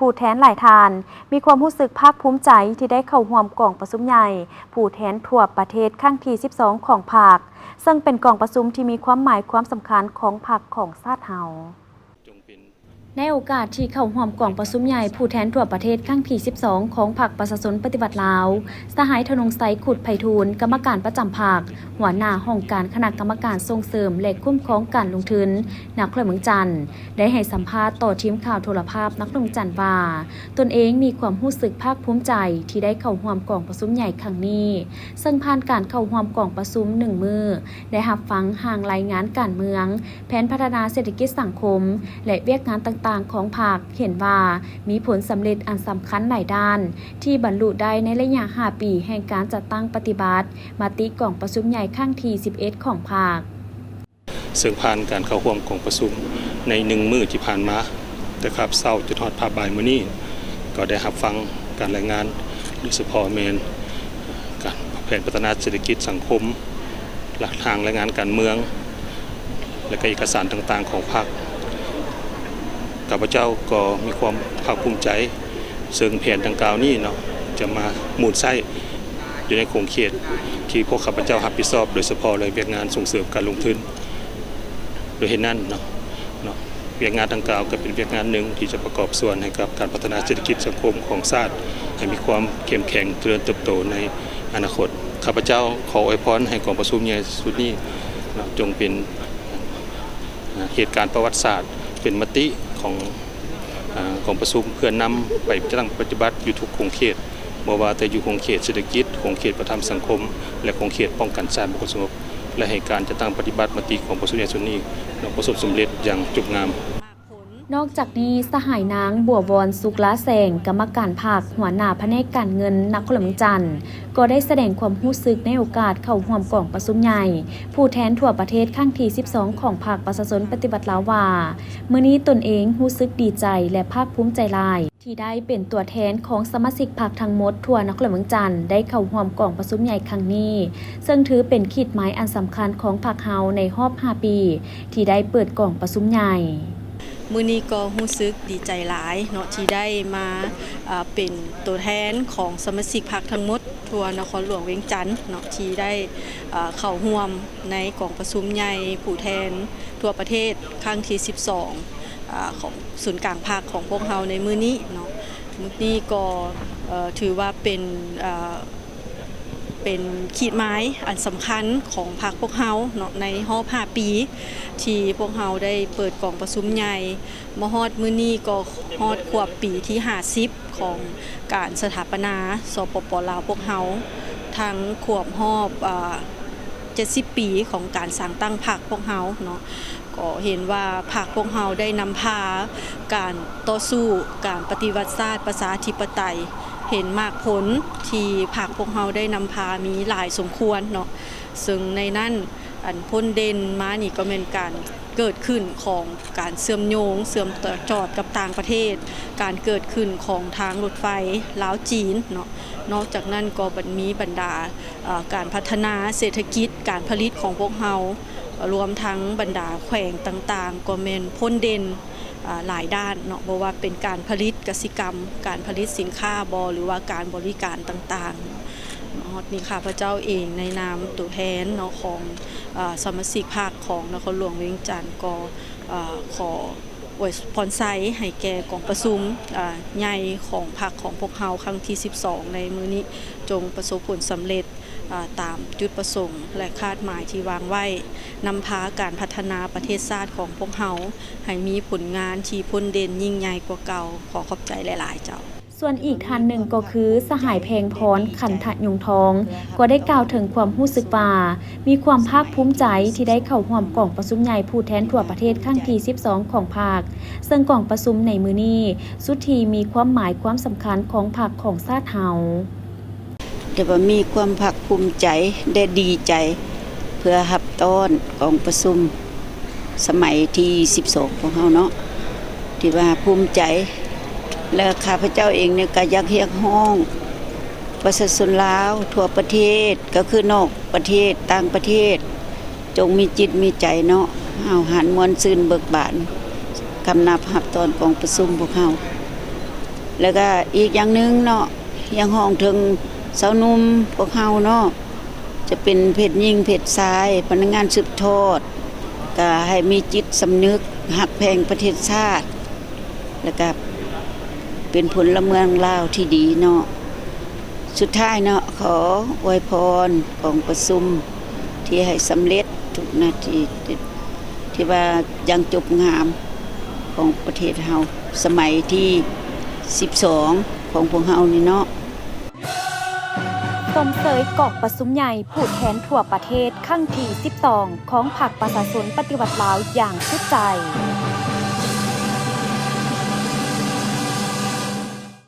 ຜູ້ແທນຫຼາຍທ່ານມີຄວາມຮູ້ສຶກພາກພູມໃຈທີ່ໄດ້ເຂົ້າຮ່ວມກອງປະຊຸມໃຫຍ່ຜູ້ແທນທົ່ວປະເທດຄັ້ງທີສິບສອງຂອງພັກ, ເຊິ່ງເປັນກອງປະຊຸມທີ່ມີຄວາມໝາຍຄວາມສຳຄັນຂອງພັກຂອງຊາດເຮົາ. ໃນໂອກາດທີ່ເຂົ້າຮ່ວມກອງປະຊຸມໃຫຍ່ຜູ້ແທນທົ່ວປະເທດຄັ້ງທີສິບສອງຂອງພັກປະຊາຊົນປະຕິວັດລາວ, ສະຫາຍ ທະນົງໄຊ ຂຸດໄພທູນ ກຳມະການປະຈຳພັກ, ຫົວໜ້າຫ້ອງການຄະນະກຳມະການສົ່ງເສີມ ແລະ ຄຸ້ມຄອງການລົງທຶນ ນະຄອນຫຼວງວຽງຈັນ ໄດ້ໃຫ້ສຳພາດຕໍ່ທີມຂ່າວໂທລະພາບນະຄອນຫຼວງວຽງຈັນວ່າ, ຕົນເອງມີຄວາມຮູ້ສຶກພາກພູມໃຈທີ່ໄດ້ເຂົ້າຮ່ວມກອງປະຊຸມໃຫຍ່ຄັ້ງນີ້, ເຊິ່ງຜ່ານການເຂົ້າຮ່ວມກອງປະຊຸມໜຶ່ງມື້, ໄດ້ຮັບຟັງຮ່າງລາຍງານການເມືອງ, ແຜນພັດທະນາເສດຖະກິດສັງຄົມ ແລະ ວຽກງານຕ່າງໆຂອງພັກ, ເຫັນວ່າມີຜົນສຳເລັດອັນສຳຄັນຫຼາຍດ້ານ ທີ່ບັນລຸໄດ້ໃນໄລຍະຫ້າປີແຫ່ງການຈັດຕັ້ງປະຕິບັດມະຕິກອງປະຊຸມໃຫຍ່ຄັ້ງທີສິບເອັດຂອງພັກ. ເຊິ່ງຜ່ານການເຂົ້າຮ່ວມກອງປະຊຸມໃນໜຶ່ງມື້ທີ່ຜ່ານມາ, ແຕ່ຄາບເຊົ້າຈົນຮອດພາບບ່າຍມື້ນີ້, ກໍໄດ້ຮັບຟັງການລາຍງານ, ໂດຍສະເພາະແມ່ນການແຜນພັດທະນາເສດຖະກິດສັງຄົມ, ຫຼັກທາງລາຍງານການເມືອງ ແລະ ກະເອກະສານຕ່າງໆຂອງພັກ. ຂ້າພະເຈົ້າກໍມີຄວາມພາກພູມໃຈ, ເຊິ່ງແຜນດັ່ງກ່າວນີ້ເນາະ ຈະມາໝູນໃຊ້ຢູ່ໃນຂົງເຂດທີ່ພວກຂ້າພະເຈົ້າຮັບຜິດຊອບ, ໂດຍສະເພາະເລື່ອງວຽກງານສົ່ງເສີມການລົງທຶນ. ໂດຍເຫດນັ້ນເນາະ, ເນາະ, ວຽກງານດັ່ງກ່າວກໍເປັນວຽກງານໜຶ່ງທີ່ຈະປະກອບສ່ວນໃຫ້ກັບການພັດທະນາເສດຖະກິດສັງຄົມຂອງຊາດ ໃຫ້ມີຄວາມເຂັ້ມແຂງ, ຈະເລີນເຕີບໂຕໃນອະນາຄົດ. ຂ້າພະເຈົ້າຂໍອວຍພອນໃຫ້ກອງປະຊຸມໃຫຍ່ຊຸດນີ້ເນາະ ຈົ່ງເປັນ ເຫດການປະຫວັດສາດ ເປັນມະຕິຂອງ ອາ ກອງປະຊຸມ ເພື່ອນຳໄປຈັດຕັ້ງປະຕິບັດຢູ່ທຸກຂົງເຂດ, ບໍ່ວ່າແຕ່ຢູ່ຂົງເຂດເສດຖະກິດ, ຂົງເຂດວັດທະນຳສັງຄົມ ແລະ ຂົງເຂດປ້ອງກັນຊາດບໍ່ປະສົງບ, ແລະ ໃຫ້ການຈັດຕັ້ງປະຕິບັດມະຕິຂອງປະຊຸມໃຫຍ່ຊຸດນີ້ ປະສົບສຳເລັດຢ່າງຈົບງາມ. ນອກຈາກນີ້, ສະຫາຍນາງ ບົວວອນ ສຸກລາແສງ ກຳມະການພັກ, ຫົວໜ້າພະແນກການເງິນນະຄອນຫຼວງວຽງຈັນ ກໍໄດ້ສະແດງຄວາມຮູ້ສຶກໃນໂອກາດເຂົ້າຮ່ວມກອງປະຊຸມໃຫຍ່ຜູ້ແທນທົ່ວປະເທດຄັ້ງທີສິບສອງຂອງພັກປະຊາຊົນປະຕິວັດລາວວ່າ, ມື້ນີ້ຕົນເອງຮູ້ສຶກດີໃຈ ແລະ ພາກພູມໃຈຫຼາຍ ທີ່ໄດ້ເປັນຕົວແທນຂອງສະມາຊິກພັກທັງໝົດທົ່ວນະຄອນຫຼວງວຽງຈັນ ໄດ້ເຂົ້າຮ່ວມກອງປະຊຸມໃຫຍ່ຄັ້ງນີ້, ເຊິ່ງຖືເປັນຂີດໝາຍອັນສຳຄັນຂອງພັກເຮົາໃນຮອບຫ້າປີ ທີ່ໄດ້ເປີດກອງປະຊຸມໃຫຍ່. ມື້ນີ້ກໍຮູ້ສຶກດີໃຈຫຼາຍເນາະ ທີ່ໄດ້ມາ ເປັນຕົວແທນຂອງສະມາຊິກພັກທັງໝົດທົ່ວນະຄອນຫຼວງວຽງຈັນເນາະ ທີ່ໄດ້ ເຂົ້າຮ່ວມໃນກອງປະຊຸມໃຫຍ່ຜູ້ແທນທົ່ວປະເທດຄັ້ງທີສິບສອງ ຂອງສູນກາງພັກຂອງພວກເຮົາໃນມື້ນີ້ເນາະ. ມື້ນີ້ກໍ ເອີ ຖືວ່າເປັນ ເອີ ເປັນຂີດໝາຍອັນສຳຄັນຂອງພັກພວກເຮົາເນາະ ໃນຮອບຫ້າປີ ທີ່ພວກເຮົາໄດ້ເປີດກອງປະຊຸມໃຫຍ່ ມາຮອດມື້ນີ້ກໍຮອດຄວບປີທີຫ້າສິບຂອງການສະຖາປະນາ ສປປ ລາວ ພວກເຮົາ, ທັງຄວບຮອບ ເອີ ເຈັດສິບປີຂອງການສ້າງຕັ້ງພັກພວກເຮົາເນາະ. ກໍເຫັນວ່າພັກພວກເຮົາໄດ້ນຳພາການຕໍ່ສູ້ ການປະຕິວັດຊາດປະຊາທິປະໄຕ ເຫັນໝາກຜົນທີ່ພັກພວກເຮົາໄດ້ນຳພາມີຫຼາຍສົມຄວນເນາະ. ເຊິ່ງໃນນັ້ນ ອັນພົ້ນເດັ່ນມານີ້ກໍແມ່ນການເກີດຂຶ້ນຂອງການເຊື່ອມໂຍງ ເຊື່ອມຈອດກັບຕ່າງປະເທດ, ການເກີດຂຶ້ນຂອງທາງລົດໄຟລາວ-ຈີນເນາະ. ນອກຈາກນັ້ນກໍບັນ ມີບັນດາ ເອີ ການພັດທະນາເສດຖະກິດ ການຜະລິດຂອງພວກເຮົາ ລວມທັງບັນດາແຂວງຕ່າງໆ ກໍແມ່ນພົ້ນເດັ່ນ ອາ ຫຼາຍດ້ານເນາະ, ບໍ່ວ່າເປັນການຜະລິດກະສິກຳ, ການຜະລິດສິນຄ້າບໍ ຫຼືວ່າການບໍລິການຕ່າງໆ. ຮອດນີ້ຂ້າພະເຈົ້າເອງໃນນາມຕົວແທນເນາະ ຂອງ ອາ ສະມາຊິກພັກຂອງນະຄອນຫຼວງວຽງຈັນ ກໍ ອາ ຂໍອວຍພອນໄຊໃຫ້ແກ່ກອງປະຊຸມ ອາ ໃຫຍ່ຂອງພັກຂອງພວກເຮົາຄັ້ງທີສິບສອງໃນມື້ນີ້ ຈົ່ງປະສົບຜົນສຳເລັດ ອາ ຕາມຈຸດປະສົງ ແລະ ຄາດໝາຍທີ່ວາງໄວ້, ນຳພາການພັດທະນາປະເທດຊາດຂອງພວກເຮົາ ໃຫ້ມີຜົນງານທີ່ພົ້ນເດັ່ນຍິ່ງໃຫຍ່ກວ່າເກົ່າ. ຂໍຂອບໃຈຫຼາຍໆ ເຈົ້າ. ສ່ວນອີກທ່ານໜຶ່ງກໍຄື ສະຫາຍ ແພງພອນ ຂັນທະຍົງທອງ ກໍໄດ້ກ່າວເຖິງຄວາມຮູ້ສຶກວ່າ ມີຄວາມພາກພູມໃຈທີ່ໄດ້ເຂົ້າຮ່ວມກອງປະຊຸມໃຫຍ່ຜູ້ແທນທົ່ວປະເທດຄັ້ງທີສິບສອງຂອງພັກ, ເຊິ່ງກອງປະຊຸມໃນມື້ນີ້ ສຸດທີ່ມີຄວາມໝາຍຄວາມສຳຄັນຂອງພັກຂອງຊາດເຮົາ. ແຕ່ວ່າມີຄວາມພາກພູມໃຈ ແລະ ດີໃຈ ເພື່ອຮັບຕ້ອນກອງປະຊຸມສະໄໝທີສິບສອງຂອງເຮົາເນາະ ທີ່ວ່າພູມໃຈ ແລະ ຂ້າພະເຈົ້າເອງນີ້ກໍຢາກຮຽກຮ້ອງປະຊາຊົນລາວທົ່ວປະເທດ ກໍຄືນອກປະເທດ ຕ່າງປະເທດ ຈົ່ງມີຈິດມີໃຈເນາະ ຫ້າວຫານມ່ວນຊື່ນເບີກບານ ກຳນັບຮັບຕ້ອນກອງປະຊຸມພວກເຮົາ. ແລ້ວກະອີກຢ່າງໜຶ່ງເນາະ ຮຽກຮ້ອງເຖິງຊາວໜຸ່ມພວກເຮົາເນາະ ຈະເປັນເພດຍິງເພດຊາຍ ພະນັກງານສືບທອດ ກະໃຫ້ມີຈິດສຳນຶກຮັກແພງປະເທດຊາດ ແລ້ວກະເປັນພົນລະເມືອງລາວທີ່ດີເນາະ. ສຸດທ້າຍເນາະ ຂໍອວຍພອນກອງປະຊຸມທີ່ໃຫ້ສຳເລັດທຸກໜ້າທີ່ ທີ່ວ່າຢ່າງຈົບງາມຂອງປະເທດເຮົາ ສະໄໝທີສິບສອງຂອງພວກເຮົານີ້ເນາະ. ຊົມເຊີຍກອງປະຊຸມໃຫຍ່ຜູ້ແທນທົ່ວປະເທດຄັ້ງທີສິບສອງ ຂອງພັກປະຊາຊົນປະຕິວັດລາວຢ່າງສຸດໃຈ.